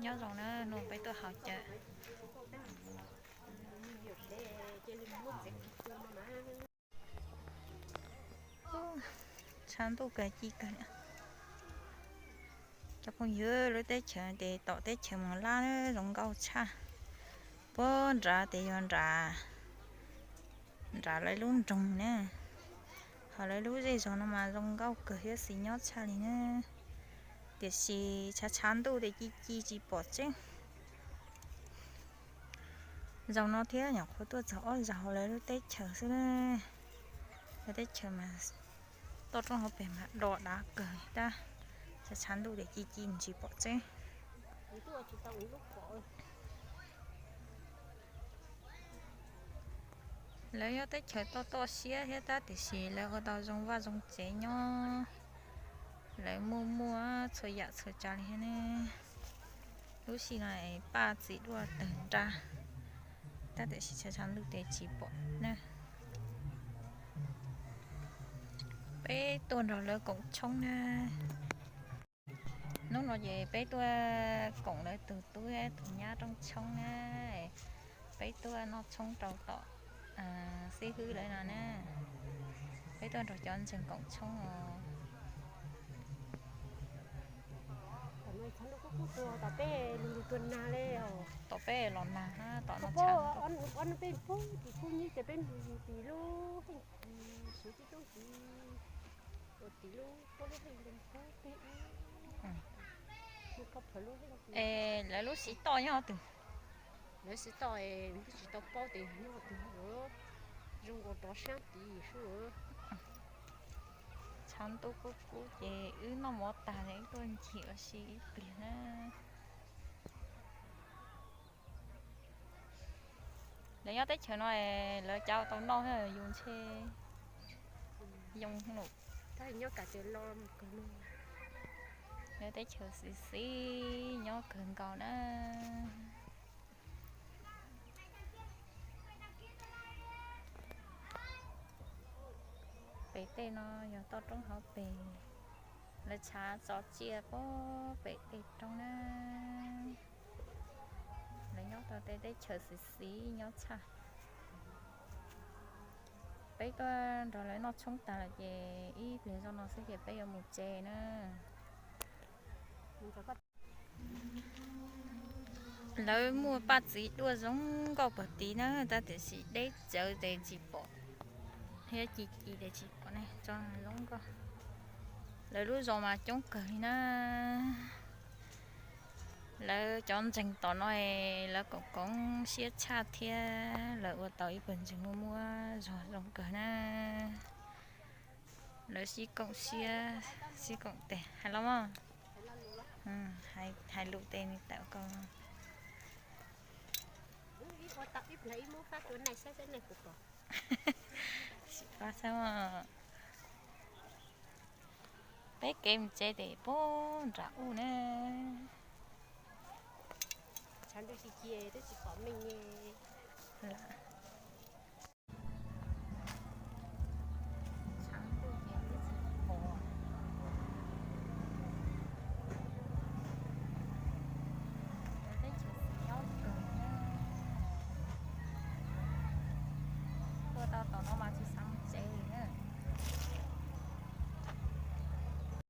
Nyob zoo na, hnub no peb tuaj haus cawv. Tshav ntuj kawg ci kawg. Cov phooj ywg, lub teb chaws ces tom teb chaws Moos Lab zoo nkauj tshaj. Puag nrad ces yog nram, nram lawv lub nroog na. Ho lawv lub zej zog no mas zoo nkauj kawg thiab xis nyob tshaj li na. Tiam sis tshav tshav ntuj ces ci ci tsis pom tseeb. Zaum no thiab nyuam qhuav tuaj txog ob zaug lawv lub teb chaws xwb na. Lawv teb chaws mas toj roob hauv pes mas do dav kawg tab tshav tshav ntuj ces ci ci tsis pom tseeb. Lawv nyob teb chaws toj toj siab thiab tab tiam sis lawv ua tau zoo vaj zoo tsev nyob. Lawv muaj muaj txhua yam txhua tsav li thiab ne. Lub sij no es paj txiv duaj tawg nrab tab tiam sis tshav tshav ntuj ces tsis pom na. Peb tuaj nrog lawv koom tshoob na. Hnub no ces peb tuaj koom lawv tus tub tus nyab rooj tshoob na. Peb tuaj noj tshoob rau tom xib hwb lawv no na. Peb tuaj nrog cov ntseeg koom tshoob os. Tom peb los nag, tom no tshav. Es lawv lub siv toj nyob twg? Lawv siv toj, twb tsis tau paub tias nyob twg, zoo nkaus rov sab tid xwb. Tshav ntuj kub kub ces wb noj mov tag es wb tuaj ncig ua si ib pliag na. Lawv nyob teb chaws no lawv cav tau noj, yus ntshe yoo lawm. Lawv teb chaws xis xis nyob kawg nkaus na. Pem tej no yog toj roob hauv pes, lawv tshav tso tsiaj puag pem tej roob na. Lawv nyob tau tej teb chaws xis xis nyob tshaj. Peb tuaj nrog lawv noj tshoob tag lawm ces ib pliag zoj no xwb ces peb yuav mus tsev na. Lawv muaj paj txiv duaj zoo nkauj pog tid na, tab tiam sis deb tsawv ces tsis pom, thiab ci ci ces tsis pom ne, tso zoo nkauj. Lawv lub zos mas coob kawg li na. Lawv cov ntseeg tom no lawv koom koom siab tshaj thiab lawv ua tau ib pawg ntseeg muaj muaj zog zoo kawg na. Lawv sib koom siab, sib koom tes hais los mas, hais lus tes nws tawm ko. Sim pab saib mas. Peb kev mus tsev ces puag nram ub na. Tshav ntuj ci ci twb tsis pom meej.